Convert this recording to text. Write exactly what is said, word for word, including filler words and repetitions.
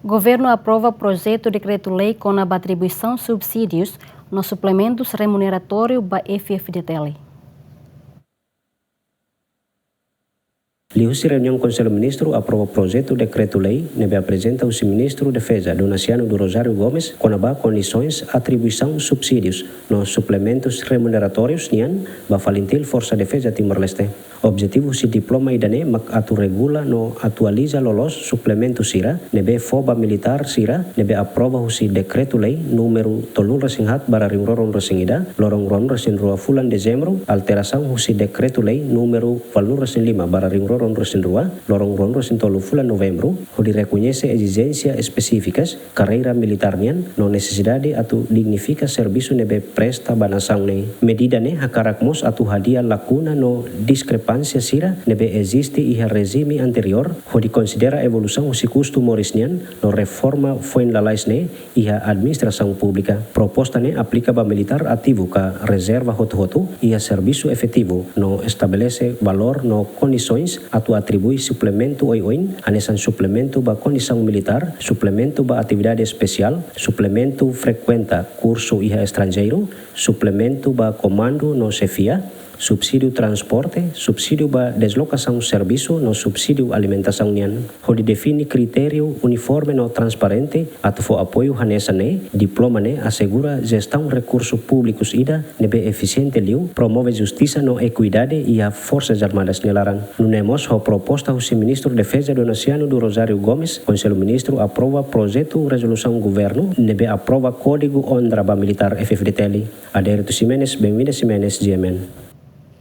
Governu aprova projetu dekretu-lei kona-ba atribuisaun subsídius no suplementus remuneratóriu ba F F D T L. Liuhusi reuniaun Konsellu Ministru aprova projetu dekretu-lei ne'ebé aprezenta husi Ministru Defeza Donasiano do Rosário Gomes kona-ba kondisoens atribuisaun subsídius no suplementus remuneratórius nian ba FALINTIL Forsa Defeza Timor-Leste. Objetivu husi diploma ida-ne'e mak atu regula no atualiza loloos suplementu sira ne'ebé fó ba militár sira ne'ebé aprova husi dekretu-lei númeru tolunulu-resin-haat barra rihun rua ruanulu-resin-ida, loron ruanulu-resin-rua fulan Dezembru, alterasaun husi dekretu-lei númeru ualunulu-resin-lima barra rihun rua ruanulu-resin-rua, loron ruanulu-resin-tolu fulan Novembru, hodi rekoñese ezijénsia espesífikas karreira militár nian no nesesidade atu dignifika servisu ne'ebé presta ba nasaun ne'e. Medida ne'e hakarak mós atu hadi'a lakuna no diskrepánsia sira ne'ebé eziste iha rejime anteriór, hodi konsidera evolusaun husi kustu moris nian no reforma foin lalais ne'e iha administrasaun públika. Proposta ne'e aplika ba militár ativu ka rezerva hotu-hotu iha servisu efetivu no estabelese valór no kondisoens atu atribui suplementu oioin, hanesan suplementu ba kondisaun militár, suplementu ba atividade espesiál, suplementu frekuenta kursu iha estranjeiru, suplementu ba komandu no xefia, subsídiu transporte, subsídiu ba deslokasaun servisu no subsídiu alimentasaun nian. Hodi define kritériu uniforme no transparente atu fó apoiu hanesan ne'e, diploma ne'e asegura jestaun rekursu públikus ida ne'ebé efisiente liu, promove justisa no ekuidade iha Forsas Armadas nia laran. Nune'e mós ho proposta husi Ministru Defeza Donasiano do Rosário Gomes, Konsellu Ministru aprova projetu rezolusaun governu ne'ebé aprova kódigu onra ba militár F F D T L. Adérito Ximenes, Benvinda Ximenes, G M N.